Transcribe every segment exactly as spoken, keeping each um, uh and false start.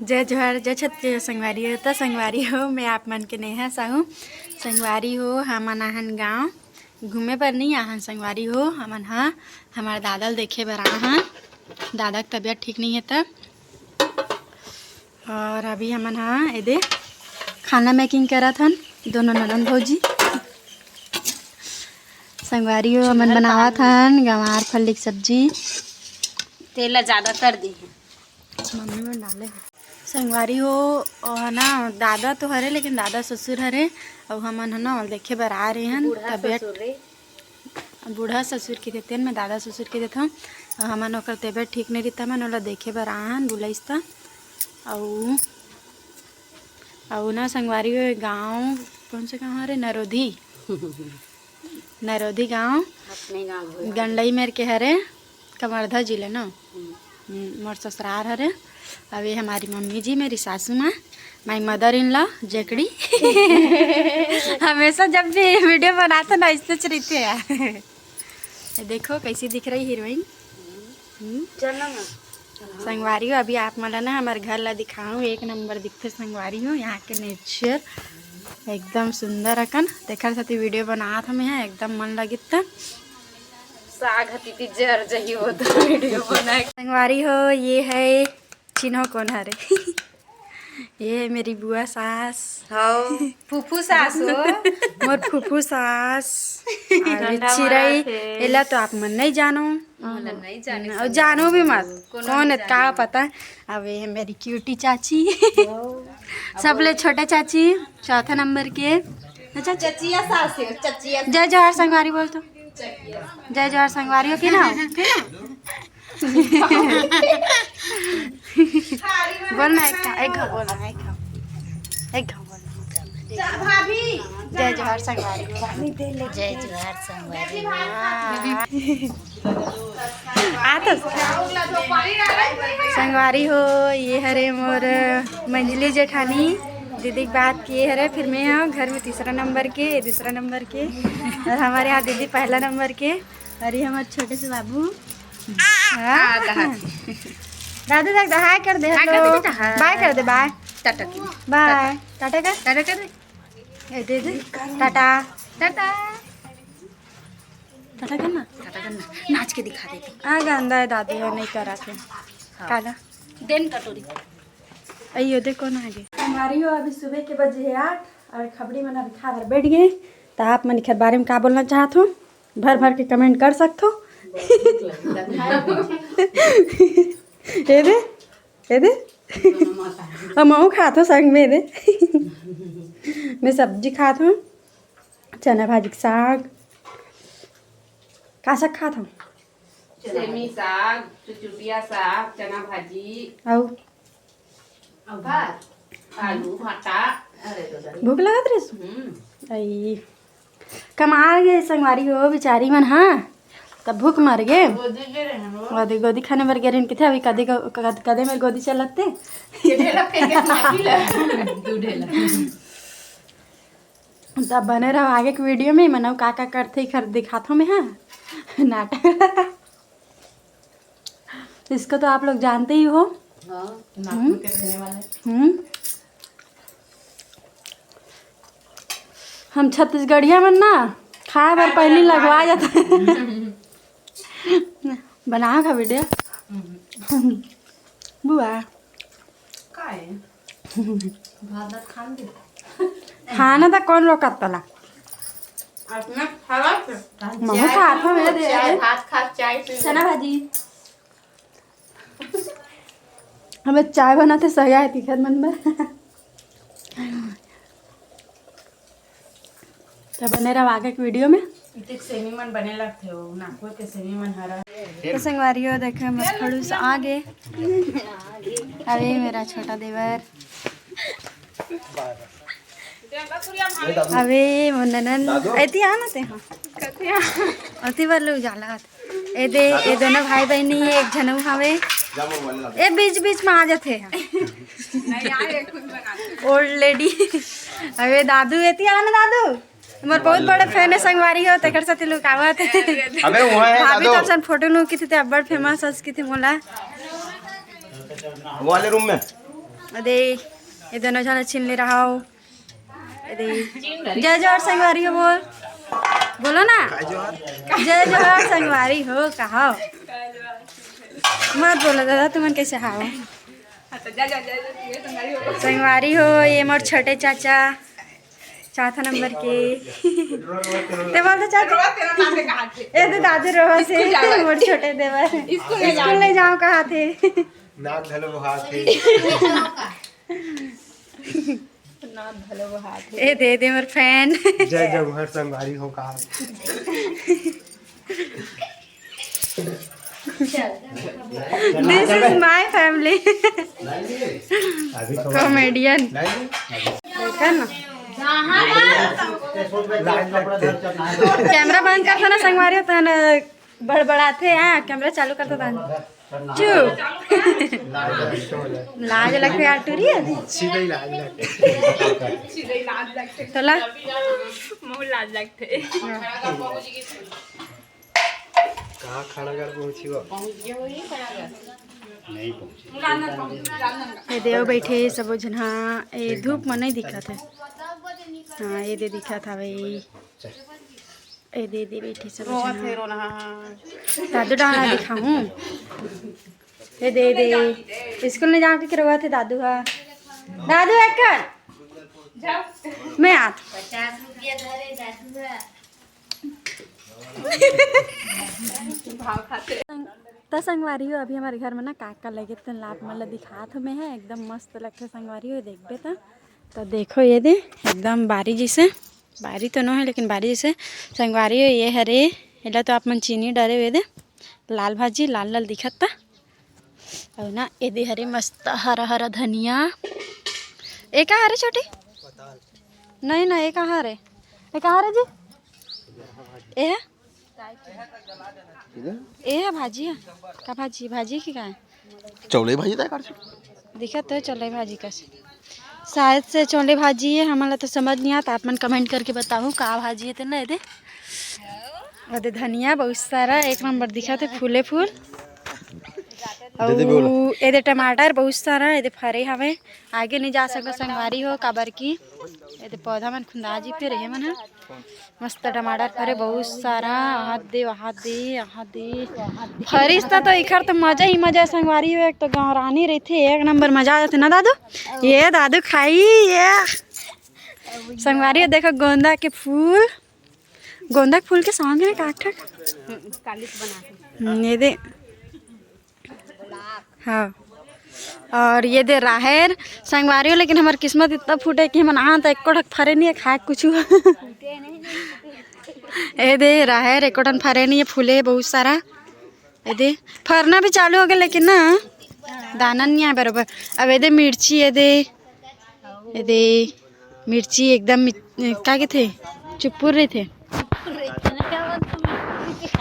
जय जोहार, जय छत्तीसगढ़ संगवारी हो। त संगवारी हो, मैं आप मन के नेहा साहू। संगवारी हो, हमन आहन गाँव घूमे बर नहीं आहन संगवारी हो। हमन ह हमार दादा ल देखे बर आहन। दादा के तबीयत ठीक नहीं है त। और अभी हमन ह एदे खाना मेकिंग करत हन, दोनों ननद भौजी। संगवारी हो, हमन बनावत हन गंवार फल्ली के सब्जी। तेल ला ज्यादा कर दी है। मम्मी मन डाले हे। संगवारी हो, ओ ह ना, दादा तो हरे, लेकिन दादा ससुर हरे, अउ हमन ह ना, ओला देखे बर आ रहे हन। बूढ़ा तबीयत ससुर रे। बूढ़ा ससुर के देते, मैं दादा ससुर के देथन। अउ हमन ओकर तबीयत ठीक नहीं रहता, हमन ओला देखे बर आए हन, बुलाइस त। अउ, अउ ना संगवारी हो, गाँव, कौन से गाँव हरे? नरोधी। नरोधी गाँव, अपने गाँव घोड़ा। गंडई मेर के हरे, कवर्धा जिले न। हम्म। हम्म, मोर ससुरार हरे। अब ये हमारी मम्मी जी, मेरी सासू माँ, my mother in law, जेकड़ी। हमेशा जब भी वीडियो बनाते ना, ऐसे रहिथे यार। ये देखो कैसी दिख रही हीरोइन। हम्म। चल ना। संगवारी हो, अभी आप मन ला ना हमर घर ला दिखाऊं, एक नंबर दिखथे संगवारी हो। यहाँ के नेचर एकदम सुंदर अकन, तेखर सेती वीडियो बनात हमें यहाँ, एकदम मन लगित त। साग हती ती जर जही वो तो वीडियो बनाए। संगवारी हो, ये है, चिन्हो कौन हरे? ये है मेरी बुआ सास। हाँ, फूफू सास हो। मोर फूफू सास। अउ ये डंडा चिरई, मारत हे। एला तो आप मन नहीं जानो। मोला नहीं जाने अउ जानो भी मत। कोनो कौन नहीं है, का जाने। पता। अब ये है मेरी क्यूटी चाची। हाँ। सबले छोटे चाची, चौथा नंबर के। अच्छा, चचिया सास है, चचिया। जय जोहार संगवारी बोल तो। जय जोहार संगवारी हो कि ना? बोल ना एक घाव, एक घाव बोल ना, एक घाव, एक घाव बोल ना। भाभी। जय जोहार संगवारी। जय जोहार संगवारी। हाँ। आ तो संगवारी हो, ये हरे मोर मंजली जेठानी, दीदी के बात किए हरे, फिर मैं हाँ घर में तीसरा नंबर के, ये दूसरा नंबर के, और हमारे यहाँ दीदी पहला नंबर के, और ये हमारे छोटे से बाबू। हाँ। हाँ, कहा थी। दादू देख, हाय कर दे, हाय कर दे हेलो। बेटा, हाय। बाय कर दे, बाय। टाटा की। बाय। टाटा कर। टाटा कर। ए, दे दे। टाटा। टाटा। टाटा कर ना। टाटा कर ना। नाच के दिखा दे तू। आ गंदा है दादू, है नहीं करा थे। हाँ। काला। देन कटोरी। अइयो देखो ना आगे। संगवारी हो, अभी सुबह के बजे है आठ और खबड़ी मन अभी खा बर बैठ गए। तो आप मन एकर बारे में का बोलना चाहत हो, भर भर के कमेंट कर सकत हो। ए दे, ए दे। अब महू खात हो संग में दे। मैं सब्जी खात हूँ, चना भाजी के साग। का साग खात हो? सेमी साग, चुचुटिया साग, चना भाजी। अउ? अउ भात, आलू, भाटा। भूख लगत रहिस? हम्म। अई। कमा गे संगवारी हो बिचारी मन, हाँ। तब भूख मर गे। गोदी गे रहे हैं वो। गोदी, गोदी खाने बर गे रहे हैं, किथे अभी कदे गो-, कद-, कदे मेर गोदी चलत ते। ये ढेला फेंके माटी ला। दू ढेला। तब बने रहो आगे के वीडियो में, मनऊ का का करथे, एकर दिखाथो मैं, हाँ। नाटक। इसको तो आप लोग जानते ही हो। हाँ, नागपुर के रहने वाले। हम्म। हम छत्तीसगढ़िया मन ना खाए बर खाए बर पहली लगवा लगवा जाता है। बना का वीडियो। हम्म। बुआ। का है? भात खान दे। खाना तो कौन रोकत तला? अपना खावा से। महू चाय खात हवे, पीबो, दे चाय, दे। भात खा, चाय पीबो। चना भाजी। हमें चाय बनाते सही आए तीखर मन में। तो बने रहो आगे के वीडियो में। इतने सेमी मन बने लगते हो, नागपुर के सेमी मन हरा। तो संगवारी हो, देखे हमर खड़ूस आ गे। अभी मेरा छोटा देवर। अबे मोर ननन, एती आ ना ते, हाँ। एती बर ले उजाला आत। ए दे, ए दोनों भाई बहिनी, एक झन अउ हवे। ए बीच बीच में आ जाथे, हाँ। Old lady. अबे दादू, एती आ ना दादू। मोर बहुत बड़े फैन है संगवारी हो, तेकर साथे लुकावत है। अबे वहाँ है भाभी दादू। तो अपन फोटो लू किथे, अब्बड़ फेमस हस किथे मोला। वो वाले रूम में। अदे, ये दोनों झन छीन ले रहा हो। अदे, जय जोहार संगवारी हो बोल, बोलो ना। जय जोहार संगवारी हो कहा। मत बोलो दादा, तुमन कैसे हाव? संगवारी हो, ये मोर छोटे चाचा, चौथा नंबर के। ते बोलते चाचा, ए तो दादू रोवा से, मोर छोटे देवर स्कूल नहीं जाओ कहा थे। नाक धलो वो हाथ है। नाक धलो वो हाथ है। ए दे दे मोर फैन। जय जगहर संगवारी हो कहा। This is my family। Comedian। देखा ना? कैमरा बंद कर दो ना संगवारी हो, तहन बड़बड़ाथे। हाँ, कैमरा चालू कर दो तहन। चुप। लाज लगथे यार टूरी। सीधे ही लाज लगथे। तोला? मुँह लाज लगथे। कहाँ खाना घर पहुँची वो? नहीं पहुँची। ये देव बैठे सबो झन। हाँ, ये धूप में नहीं दिखत है। हाँ, ये दे दिखत हवे। ए दे दे बैठे सब झन। दादू डाला दिखाऊं? ए दे दे। स्कूल में जाके के रोवा थे दादू हा। दादू एक कर। मैं आत। पचास रुपया धरे दादू हा। भाव खाते। त संगवारी हो, अभी हमारे घर में ना का का लगे, त आप मन ला दिखात हो मैं है, एकदम मस्त लगथे संगवारी हो, देखबे त। त देखो ये दे, एकदम बारी जैसे, बारी तो नो है लेकिन बारी जैसे संगवारी हो। ये हरे, एला तो आप मन चीनी डरे हुए दे, लाल भाजी, लाल लाल दिखत ता। अउ ना, ए दे हरे मस्त हरा हरा धनिया। ए का हरे छोटी? नहीं ना, ए कहाँ हरे? ए कहाँ हरे जी? ए है? ए है भाजी है? का भाजी? भाजी की का है? चौले भाजी तय कर। दिखत तो चौले भाजी का से। शायद से चौले भाजी है, हमन ला तो समझ नहीं आता। आप मन कमेंट करके बताओ का भाजी है तेन ना। ए दे, ए दे धनिया बहुत सारा, एक नंबर दिखत है, फूले फूल। दे दे बोला। अउ ए दे टमाटर बहुत सारा ए दे फरे हवे। आगे नहीं जा सको संगवारी हो, काबर की ए दे पौधा मन खुंदा जी पे रहे मन ह। मस्त टमाटर फरे बहुत सारा, आहा दे, आहा दे, आहा दे। फरिस त तो इखर तो मजा ही मजा है संगवारी हो, एक तो गौरानी रहिथे, एक नंबर मजा आ जाथे ना दादू। ये दादू खाई, ये संगवारी हो, देखो गोंदा के फूल, गोंदा के फूल के सॉन्ग है का ठक? हम्म, ये दे। हाँ, और ये दे राहेर संगवारी हो, लेकिन हमार किस्मत इतना फूटे कि हमन आन त एको ठक फरे नहीं है, खाए कुछ। ए दे राहेर एको ठन फरे नहीं है, फूले बहुत सारा। ए दे फरना भी चालू हो गया, लेकिन ना दाना नहीं आए बरोबर। अब ए दे मिर्ची, ए दे, ए दे मिर्ची एकदम मि-, का कथे, चुप्पुर रहिथे।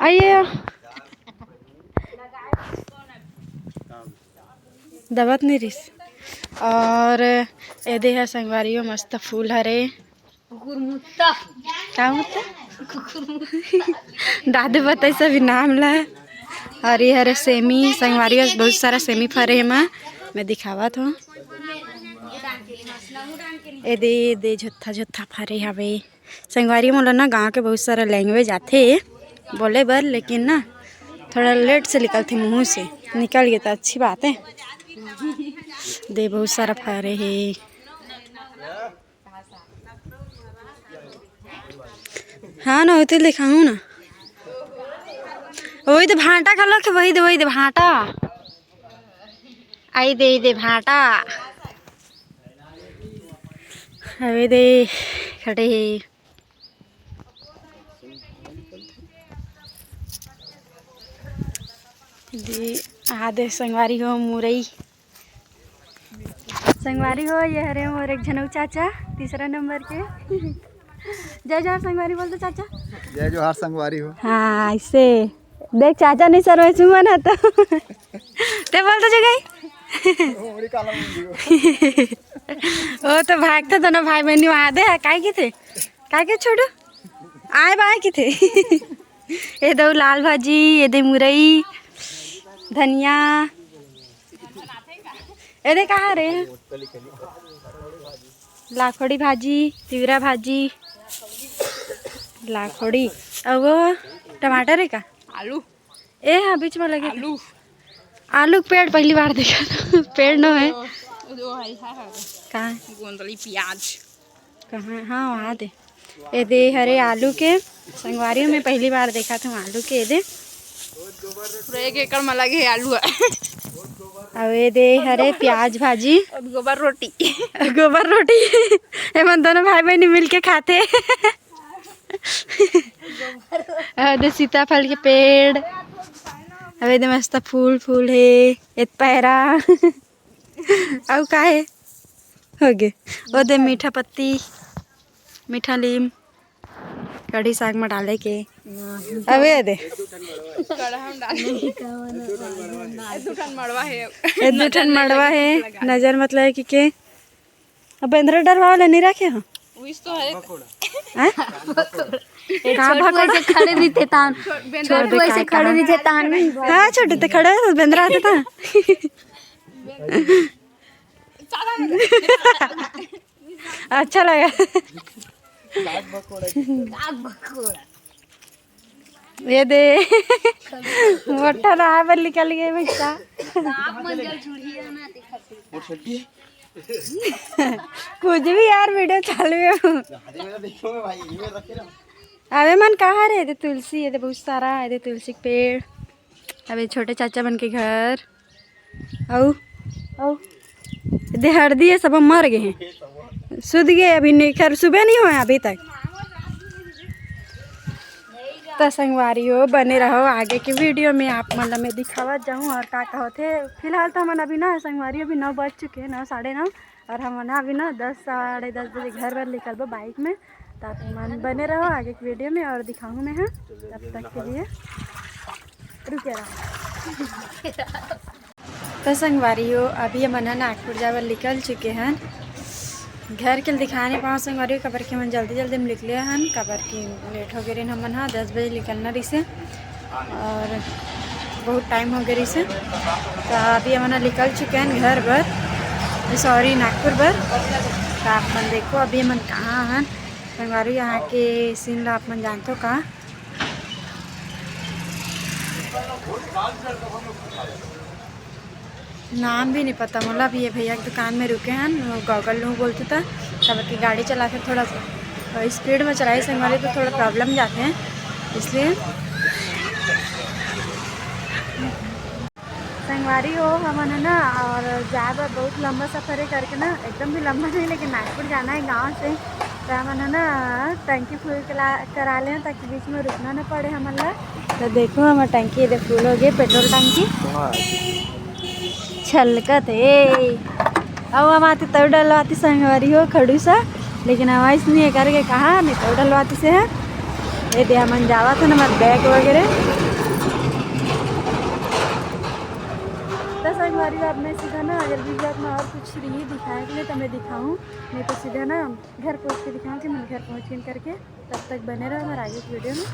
आइए। दबत नहीं रिस। और ए दे ह संगवारी हो मस्त फूल हरे। कुकुर मुत्ता। का मुत्ता? कुकुर मुत्ता। दादू बताई सभी नाम ला। और ये हरे सेमी संगवारी हो, बहुत सारा सेमी फरे हे मा, मैं दिखावत हूँ। ए दे, ए दे झोथा झोथा फरे हवे। संगवारी मोला ना गाँव के बहुत सारा लैंग्वेज आथे बोले बर, लेकिन ना थोड़ा लेट से निकलथे मुँह से। निकल गए तो अच्छी बात है। दे बहुत सारा फरे हे। हाँ ना, होते दिखाऊँ ना। वही तो भांटा का लख, वही दे, वही दे भांटा। आई दे, दे भांटा। अबे दे खड़े हे। दे, आ दे संगवारी हो मुरई। संगवारी हो, ये हरे मोर एक झनऊ चाचा, तीसरा नंबर के। जय जोहार संगवारी बोल दो चाचा। जय जोहार संगवारी हो। हाँ, ऐसे देख चाचा नहीं सर वैसे मन है तो। ते बोल दो जगह। वो तो भागते दोनों भाई बहन वहाँ दे, काय की थे? काय के छोड़ो? आए बाय की थे? ए दो लाल भाजी, ए दे मुरई, धनिया, ए दे, कहाँ रे? लाखोड़ी भाजी, तिवरा भाजी, लाखोड़ी। अउ वो टमाटर हे का? आलू। ए हाँ, बीच में लगे। आलू। आलू के पेड़ पहली बार देखा था। पेड़ नो है। वो जो है, है, है। कहाँ है? गोंदली प्याज। कहाँ? हाँ, वहाँ दे। ए दे हरे आलू के। संगवारी, मैं पहली बार देखा था आलू के। ए दे। पूरा एक एकड़ में लगे हे आलू। अउ ए दे हरे प्याज भाजी। अउ गोबर रोटी। गोबर रोटी। एमन दोनों भाई बहनी मिलके खाथे। अउ ए दे सीताफल के पेड़। अउ ए दे मस्त फूल, फूल हे। एत पैरा। अउ का हे? होगे। ओ दे मीठा पत्ती, मीठा लीम, कढ़ी साग में डाले के। अबे दे। कढ़ा में डाले। दू ठन मड़वा हे। ए दू ठन मड़वा हे। नजर मतलब कि के। अब बेंदरा डरवा वाला नहीं रखे हो? उइस तो है। हैं? ए, का छोटू भकोड़ा? ऐसे खड़े रहिथे तान। छोट-, बेंदरा छोटू बेंदरा ऐसे का खड़े रहिथे तान। हाँ, छोटू ते खड़े हो, बेंदरा आते था। अच्छा लगा। ए दे। मोटा रहा पर निकल गए भैया। कुछ भी यार, वीडियो चालू हे। अबे मन कहाँ रे? ए दे तुलसी, ए दे बहुत सारा, ए दे तुलसी के पेड़। अबे छोटे चाचा मन के घर। अउ, अउ, ए दे हरदी हे, सब मर गए हे। सुध गए अभी नहीं, खैर सुबह नहीं होय अभी तक। त संगवारी हो, बने रहो आगे के वीडियो में, आप मन ला मैं दिखावत जाहूँ अउ का का होथे। फिलहाल तो हमन अभी ना संगवारी, अभी नौ बज चुके हे, नौ, साढ़े नौ, अउ हमन अभी ना दस, साढ़े दस बजे घर बर निकलबो बाइक में। त आप मन बने रहो आगे के वीडियो में अउ दिखाहूँ मैं, हाँ, तब तक के लिए रुके रहो। त संगवारी हो, अभी हमन ह नागपुर जाए बर निकल चुके हन। घर के दिखा नहीं पाओ संगवारी हो, काबर कि हमन जल्दी जल्दी में निकले हन, काबर कि लेट हो गए रहिन हमन ह, दस बजे निकलना रहिसे अउ बहुत टाइम हो गए रहिसे। त अभी हमन ह निकल चुके हन घर बर, सॉरी, नागपुर बर। त आप मन देखो अभी हमन कहाँ हन संगवारी, यहाँ के सीन ला आप मन जानथो का? नाम भी नहीं पता मोला। अभी ये भैया के दुकान में रुके हन, वो गॉगल लूँ बोलते था, काबर कि गाड़ी चलाथे थोड़ा सा स्पीड में चलाइस संगवारी तो थोड़ा प्रॉब्लम जाथे, इसलिए। संगवारी हो, हमन ह ना अउ जाए बर बहुत लंबा सफर हे करके ना, एकदम भी लंबा नहीं, लेकिन नागपुर जाना हे गाँव से। त हमन ह ना टंकी फुल करा ले हन, ताकि बीच में रुकना न पड़े हमन ला। त देखो, हमर टंकी ए दे फुल हो गए, पेट्रोल टंकी छलकत हे। अउ हम आते तब डलवाती संगवारी हो खड़ूसा, लेकिन हम अइसने करके कहा नहीं तब डलवाती से है। ए दे हमन जावत हन, हमर बैग वगैरह। त संगवारी हो, अब मैं सीधा ना अगर भी vlog में अउ कुछ रही दिखाए के लिए त मैं दिखाऊँ, नहीं तो सीधा ना घर पहुँच के दिखाऊँ कि मैं घर पहुँच गई करके। तब तक बने रहो हमर आगे के वीडियो में।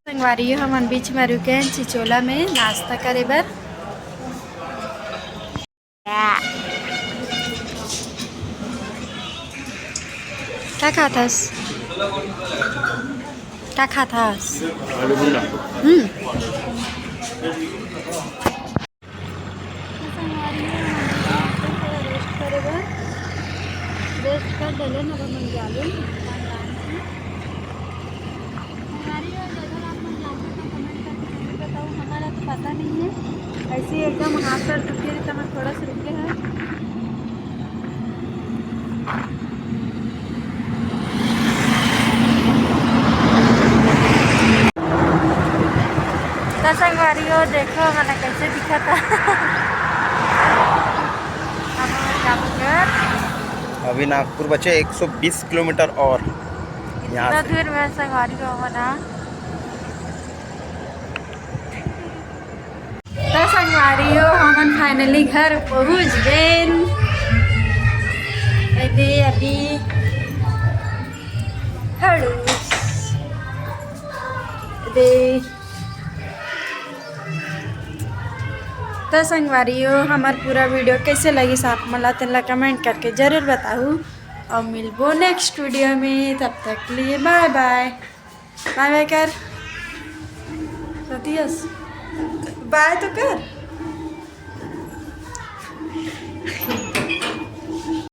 संगवारी हो, हमन बीच में रुके हन चिचोला में नाश्ता करे बर। का खात हस? का खात हस? आलू भुंजा। हम्म। तो संगवारी हो, हम थोड़ा रेस्ट करे बर, रेस्ट कर डले न, अब हमन जाबे काम से। संगवारी हो, जगह आप मन जानते तो कमेंट करके जरूर बताओ, हमारा तो पता नहीं है। ऐसे ही एकदम हाथ पैर दुखे रहे तो हम थोड़ा सा रुके हैं। त संगवारी हो, देखो हमन कैसे दिखत हे। हमन जाबो घर। अभी नागपुर बचे एक सौ बीस किलोमीटर और यहाँ इतना से। दूर में संगवारी हो हमन ह। त संगवारी हो, हमन finally घर पहुँच गए। ए दे अभी खड़ूस। ए दे। त त संगवारी हो, हमर पूरा वीडियो कैसे लगिस आप मन ला, तेन ला कमेंट करके जरूर बताहू। और मिलबो नेक्स्ट वीडियो में, तब तक के लिए बाय बाय। बाय बाय कर सतीश, बाय तो कर।